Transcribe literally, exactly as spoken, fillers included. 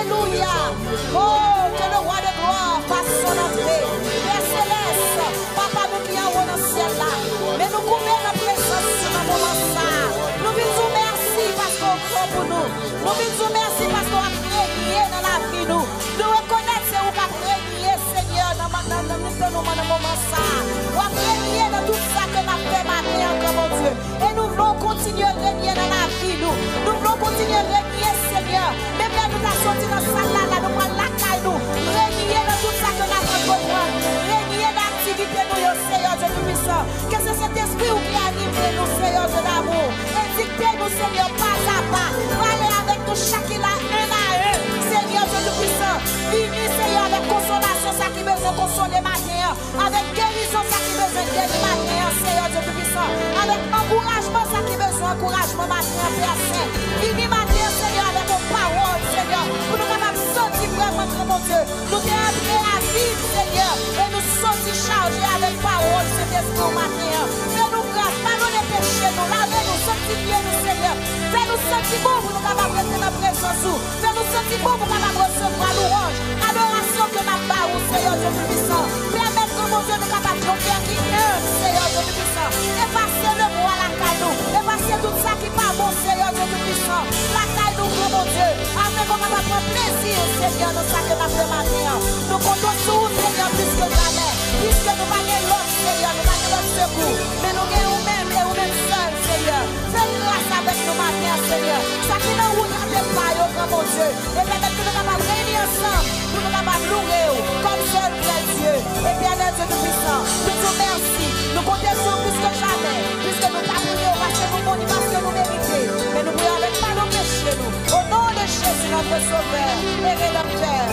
Alelouya. Oh, que le roi de gloire fasse son entrée. Pè Selès, Papa nou ki anwo nan syèl la, men nou koupe nan prezans ou nan moman sa a. Nou vin di w mèsi paske w gran pou nou. Nou vin di w mèsi paske w ap renye nan lavi nou. Nou rekonèt se ou k ap renye, Senyè, nan, nan, nan mitan nou nan moman sa a. W ap renye nan tout sa ke n ap fè maten an, gran Bondye. E nou vle w kontinye renye nan lavi nou. Nou vle w kontinye renye, Senyè. Menm lè nou ta soti nan sal la, la nou pral lakay nou. Renye nan tout sa ke n ap antreprann. Renye nan aktivite nou yo, Seyè Dye Toupisan. Ke se Sentespri ou ki anime nou, Seyè Dye damou. E dikte nou, Senyè, pa a pa. Prale avèk nou chak ki la, en a en. Senyè Dye Toupisan, vini, Senyè, avèk konsolasyon sa ki bezwen konsole maten an. Avèk gerizon sa ki bezwen geri maten an, Seyè Dye Toupisan. Avèk ankourajman sa ki bezwen ankourajman maten an, Pè Sen. Vini maten an, Senyè, avèk yon pawòl, Senyè, pou nou kapab santi vrèman, gran Bondye, nou te antre a vid, Senyè, e nou soti chaje avèk pawòl Sentespri w maten an. Fè nou gras, padone peche nou, lave nou, sanktifye nou, Senyè. Fè nou santi bon pou nou kapab rete nan prezans ou. Fè nou santi bon pou kapab resevwa louwanj, adorasyon ke n ap ba ou, Seyè Dye Toupisan. Pèmèt, gran Bondye, nou kapab yon kè ki enb, Seyè Dye Toupisan. Efase lemwa lakay nou. Efase tout sa ki pa bon, Seyè Dye Toupisan. Lakay nou, gran Bondye. Afin ke w kapab pran plezi, Senyè, nan sa ke n ap fè maten an. Nou konte sou ou, Senyè, plis ke jamè. Piske nou pa gen lòt, Senyè, nou pa gen lòt sekou. Men nou gen ou menm e ou menm sèl, Senyè. Fè gras avèk nou maten an, Senyè. Sa ki nan wout, rache pa yo, gran Bondye. E pèmèt ke nou kapab reyini ansanm pou nou kapab louwe w kòm sèl vrè Dye. Etènèl Dye Toupisan, nou di w mèsi. Nou konte sou ou plis ke jamè, piske nou ka priye w paske nou bon, ni paske nou merite. Men nou priye w avèk padon peche nou. Au nom de Jésus, notre Sauveur et Rédempteur.